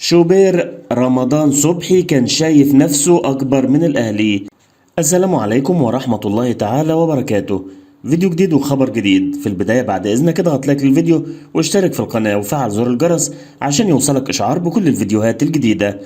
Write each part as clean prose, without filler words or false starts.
شوبير رمضان صبحي كان شايف نفسه أكبر من الأهلي. السلام عليكم ورحمة الله تعالى وبركاته. فيديو جديد وخبر جديد. في البداية بعد إذنك اضغط لايك للفيديو واشترك في القناة وفعل زر الجرس عشان يوصلك إشعار بكل الفيديوهات الجديدة.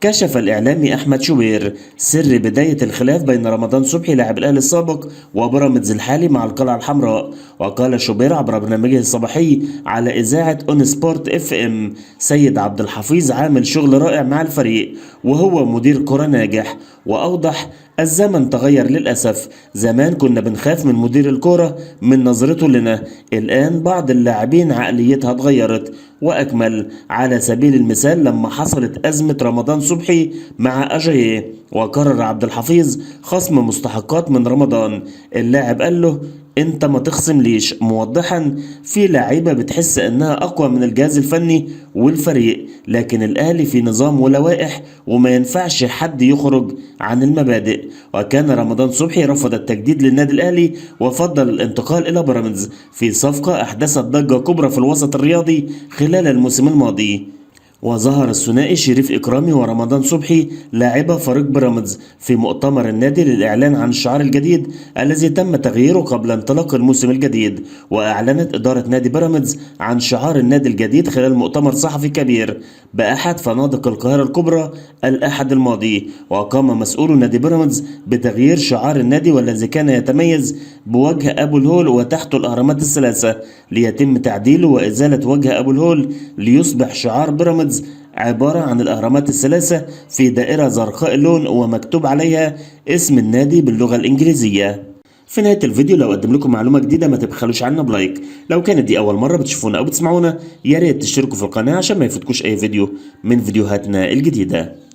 كشف الإعلامي أحمد شوبير سر بداية الخلاف بين رمضان صبحي لاعب الأهلي السابق وبيراميدز الحالي مع القلعة الحمراء. وقال شوبير عبر برنامجه الصباحي على إذاعة أون سبورت اف ام: سيد عبد الحفيظ عامل شغل رائع مع الفريق وهو مدير كرة ناجح. وأوضح: الزمن تغير للأسف، زمان كنا بنخاف من مدير الكرة من نظرته لنا، الآن بعض اللاعبين عقليتها اتغيرت. وأكمل: على سبيل المثال لما حصلت أزمة رمضان صبحي مع أجاييه وقرر عبد الحفيظ خصم مستحقات من رمضان، اللاعب قال له: انت ما تخصم ليش، موضحا: في لعيبة بتحس انها اقوى من الجهاز الفني والفريق، لكن الاهلي في نظام ولوائح وما ينفعش حد يخرج عن المبادئ. وكان رمضان صبحي رفض التجديد للنادي الاهلي وفضل الانتقال الى بيراميدز في صفقة احدثت ضجة كبرى في الوسط الرياضي خلال الموسم الماضي. وظهر الثنائي شريف إكرامي ورمضان صبحي لاعبا فريق بيراميدز في مؤتمر النادي للإعلان عن الشعار الجديد الذي تم تغييره قبل انطلاق الموسم الجديد. وأعلنت إدارة نادي بيراميدز عن شعار النادي الجديد خلال مؤتمر صحفي كبير بأحد فنادق القاهرة الكبرى الأحد الماضي. وقام مسؤول نادي بيراميدز بتغيير شعار النادي والذي كان يتميز بوجه أبو الهول وتحته الأهرامات الثلاثة ليتم تعديله وإزالة وجه أبو الهول ليصبح شعار بيراميدز عبارة عن الأهرامات الثلاثة في دائرة زرقاء اللون ومكتوب عليها اسم النادي باللغة الإنجليزية. في نهاية الفيديو لو قدم لكم معلومة جديدة ما تبخلوش عنا بلايك. لو كانت دي أول مرة بتشوفونا أو بتسمعونا يا ريت تشتركوا في القناة عشان ما يفوتكوش أي فيديو من فيديوهاتنا الجديدة.